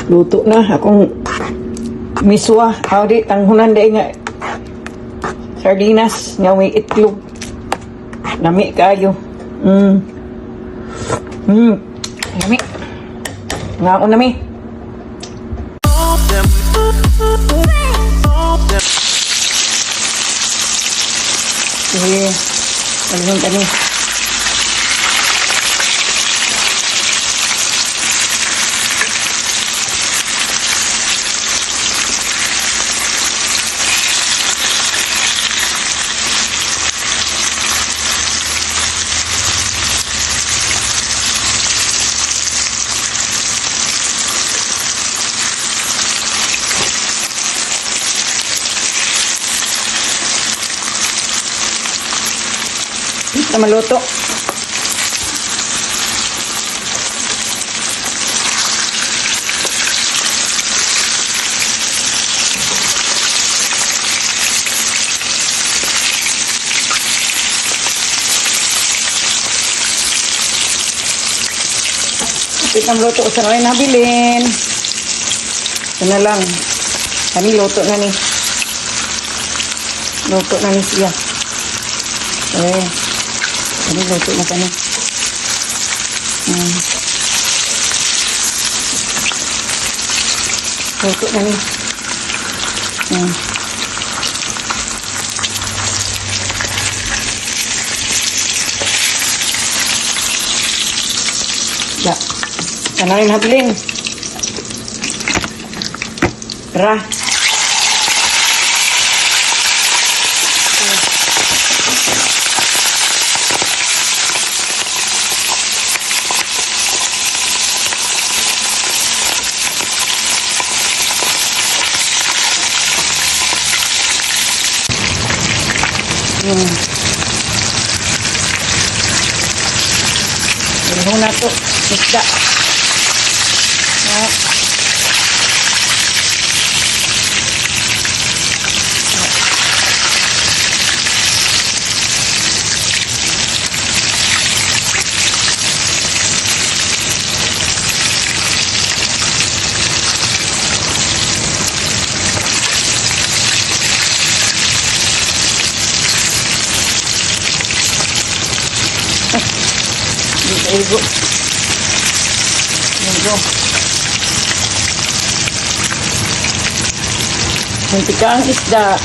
Luto na akong miswa. Aw di, tanghunan dai nga sardinas nga may itlog. Lami kayo. Lami. Ngaon na mi. Sige. Alihon kami. Na maluto. Kapit na maluto. Usa na lang nabilin. Ito na lang. Kani luto na ni. Luto na ni siya. Eh. Kani luto na kani. Luto na ni. Ya. Sana rin habilin. Tara. Iho na to. Isda. Ya. Igo. Igo. Muntik ang isda.